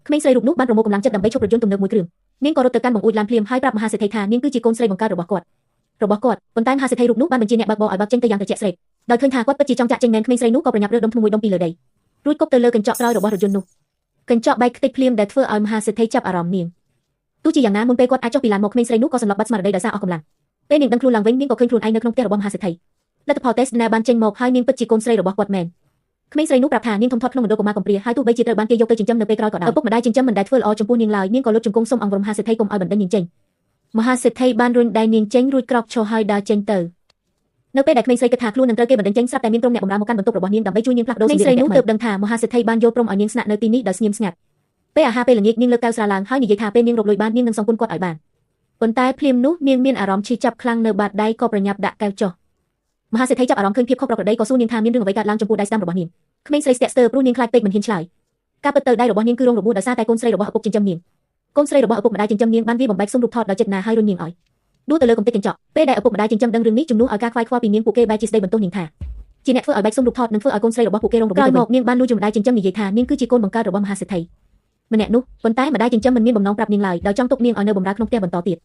ក្មេងស្រីរូបនោះបានប្រមូលកម្លាំងចិត្តដើម្បីឈប់រថយន្តទំនើបមួយគ្រឿងនាងក៏រត់ទៅកាន់បង្អួចឡានភ្លាមហើយប្រាប់មហាសេដ្ឋីថានាងគឺជាកូនស្រីបង្កើតរបស់គាត់ប៉ុន្តែមហាសេដ្ឋីរូបនោះបានបញ្ជាអ្នកបើកបរឲ្យបើកចេញទៅយ៉ាងត្រជាក់ស្រេកដោយឃើញថាគាត់ពិតជាចង់ចាក់ចេញមែនក្មេងស្រីនោះក៏ប្រញាប់រើសដុំធ្នូមួយដុំពីលើដីរួចគប់ទៅលើកញ្ចក់ក្រោយរបស់រថយន្តនោះកញ្ចក់បែកខ្ទេចភ្លាមដែលធ្វើឲ្យមហាសេដ្ឋីចាប់អារម្មណ៍នាងទោះជាយ៉ាងណាមុនពេលគាត់អាចចុះពីឡានមកក្មេងស្រីនោះក៏សន្លប់បាត់ស្មារតីដោយសារអស់កម្លាំងពេលនាងដឹងខ្លួនឡើងវិញនាងក៏ឃើញខ្លួនឯងនៅក្នុងផ្ទះរបស់មហាសេដ្ឋីលទ្ធផលតេស្តណែបានចេញមកហើយនាងពិតជាកូនស្រីរបស់គាត់មែនក្មេងស្រីនោះប្រាប់ថានាងធំធាត់ក្នុងមណ្ឌលកុមារកំព្រាហើយទោះបីជាត្រូវបានគេយកទៅចិញ្ចឹមនៅពេលក្រោយក៏ដោយឪពុកម្ដាយចិញ្ចឹមមិនដែលធ្វើល្អចំពោះនាងឡើយនាងក៏លុតជង្គង់សុំអង្វរមហាសេដ្ឋីកុំឲ្យបណ្ដេញនាងចេញមហាសេដ្ឋីបានរុញដៃនាងចេញរួចក្រោកឈរហើយដើរចេញទៅនៅពេលដែលក្មេងស្រីគិតថាខ្លួននឹងត្រូវគេបណ្ដេញចេញស្រាប់តែមានក្រុមអ្នកបម្រើមកកាន់បន្ទប់របស់នាងដើម្បីជួយនាងផ្លាស់ប្ដូរសម្លៀកបំពាក់ក្មេងស្រីនោះទើបដឹងថាមហាសេដ្ឋីបានយល់ព្រមឲ្យនាងស្នាក់នៅទីនេះដោយស្ងៀមស្ងាត់ពេលអាហារពេលល្ងាចនាងលើកកែវស្រាឡើងហើយនិយាយថាពេលនាងរកលុយបាននាងនឹងសងគុណគាត់ឲ្យបានប៉ុន្តែភ្លាមនោះនាងមានអារម្មណ៍ឈឺចាប់ខ្លាំងនៅបាតដៃក៏ប្រញាប់ដាក់កែវចុះមហាសេដ្ឋីចាប់អារម្មណ៍ឃើញភាពខុសប្រក្រតីក៏សួរនាងថាមានរឿងអ្វីកើតឡើងចំពោះដៃស្ដាំរបស់នាងក្មេងស្រីស្ទាក់ស្ទើរព្រោះនាងខ្លាចពេកមិនហ៊ានឆ្លើយការពិតទៅដៃរបស់នាងគឺរងរបួសដោយសារតែកូនស្រីរបស់ឪពុកចិញ្ចឹមនាងកូនស្រីរបស់ឪពុកម្ដាយចិញ្ចឹមនាងបានវាយបំបែកស៊ុមរូបថតដោយចេតនាហើយរុញនាងឲ្យដួលទៅលើកំទេចកញ្ចក់ពេលដែលឪពុកម្ដាយចិញ្ចឹមដឹងរឿងនេះជំនួសឲ្យការខ្វាយខ្វល់ពីនាងពួកគេបែរជាស្ដីបន្ទោសនាងថាជាអ្នកធ្វើឲ្យបែកស៊ុមរូបថតនិងធ្វើឲ្យកូនស្រីរបស់ពួកគេរងរបួសក្រោយមកនាងបានលួចម្ដាយចិញ្ចឹមនិយាយថានាងគឺជាកូនបង្កើតរបស់មហាសេដ្ឋីម្នាក់នោះប៉ុន្តែម្ដាយចិញ្ចឹមមិនមានបំណងប្រាប់នាងឡើយដោយចង់ទុកនាងឲ្យនៅបម្រើក្នុងផ្ទះបន្តទៀត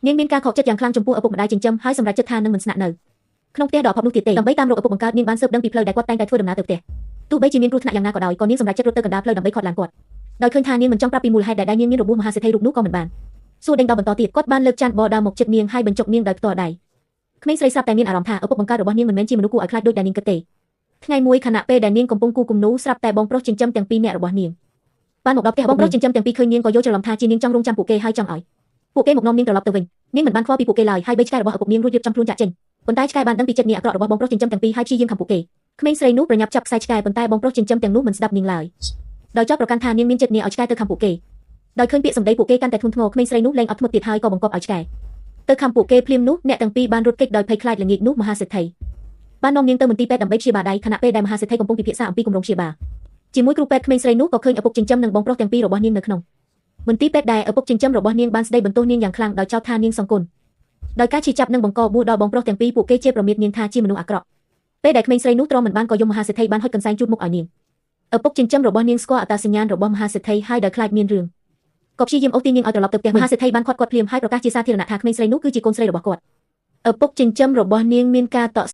នាងមានការខកចិត្តយ៉ាងខ្លាំងចំពោះឪពុកម្ដាយចិញ្ចឹមហើយសម្រេចចិត្តថានឹងមិនស្នាក់នៅក្នុងផ្ទះដ៏អភ័ព្វនោះទៀតទេដើម្បីតាមរកឪពុកបង្កើតនាងបានស៊ើបដឹងពីផ្លូវដែលគាត់តែងតែធ្វើដំណើរទៅផ្ទះទោះបីជាមានគ្រោះថ្នាក់យ៉ាងណាក៏ដោយក៏នាងសម្រេចចិត្តរត់ទៅកណ្ដាលផ្លូវដើម្បីខាត់ឡានគាត់ដោយឃើញថានាងមិនចង់ប្រាប់ពីមូលហេតុដែលដៃនាងមានរបួសមហាសេដ្ឋីរូបនោះក៏មិនបានសួរដេញដល់បន្តទៀតគាត់បានលើកចានបដើមមកចិត្តនាងហើយបញ្ចុកនាងដោយផ្ទាល់ដៃក្មេងស្រីស្រាប់តែមានអារម្មណ៍ថាឪពុកបង្កើតរបស់នាងមិនមែនជាមនុស្សគួរឲ្យខ្លាចដូចដែលនាងគិតទេថ្ងៃមួយខណៈពេលដែលនាងកំពុងគូគំនូស្រាប់តែបងប្រុសចិញ្ចឹមទាំងពីរនាក់របស់នាងបានមកដល់ផ្ទះបងប្រុសចិញ្ចឹមទាំងពីរឃើញនាងក៏យល់ច្រឡំថាជានាងចង់រងចាំពួកគេហើយចង់ឲ្យពួកគេមកនាំនាងត្រឡប់ទៅវិញនាងមិនបានខ្វល់ពីពួកគេឡើយហើយបីឆ្កែរបស់ឪពុកនាងរួចរៀបចំខ្លួនចាក់ចេញប៉ុន្តែឆ្កែបានដឹងពីចិត្តនាងអាក្រក់របស់បងប្រុសចិញ្ចឹមទាំងពីរហើយព្យាយាមខំពួកគេក្មេងស្រីនោះប្រញាប់ចាប់ខ្សែឆ្កែប៉ុន្តែបងប្រុសចិញ្ចឹមទាំងនោះមិនស្ដាប់នាងឡើយដោយចោទប្រកាន់ថានាងមានចិត្តនាងឲ្យឆ្កែទៅខំពួកគេដោយឃើញពាក្យសម្ដីពួកគេកាន់តែធ្ងន់ធ្ងរក្មេងស្រីនោះលែងអត់ធ្មត់ទៀតហើយក៏បង្គាប់ឲ្យឆ្កែទៅខំពួកគេភ្លាមនោះអ្នកទាំងពីរបានរត់គេចដោយភ័យខ្លាចល្ងាចនោះមហាសេដ្ឋីបាននាំនាងទៅមន្ទីរពេទ្យដើម្បីព្យាបាលដៃខណៈពេលដែលមហាសេដ្ឋីកំពុងពិភាក្សាអំពីគម្រោងព្យាបាលជាមួយគ្រូពេទ្យក្មេងស្រីនោះក៏ឃើញឪពុកចិញ្ចឹមនិងបងប្រុសទាំងពីររបស់នាងនៅក្នុងមន្ទីរពេទ្យដែលឪពុកចិញ្ចឹមរបស់នាងបានស្ដីបន្ទោសនាងយ៉ាងខ្លាំងដោយចោទថានាងសង្គមដោយការឈឺចាប់និងបង្កបួសដល់បងប្រុសទាំងពីរពួកគេជាប្រមាថនាងថាជាមនុស្សអាក្រក់ពេលដែលក្មេងស្រីនោះទ្រាំមិនបានក៏យំមហាសេដ្ឋីបានហុចកន្សែងជូតមុខឲ្យនាងឪពុកចិញ្ចឹមរបស់នាងស្គាល់អត្តសញ្ញាណរបស់មហាសេដ្ឋីហើយដោយខ្លាចមានរឿងក៏ព្យាយាមអូសទាញនាងឲ្យត្រឡប់ទៅផ្ទះមហាសេដ្ឋីបានខាត់គាត់ភ្លាមហើយប្រកាសជាសាធារណៈថាក្មេងស្រីនោះគឺជាកូនស្រីរបស់គាត់ឪពុកចិញ្ចឹមរបស់នាងមានការតក់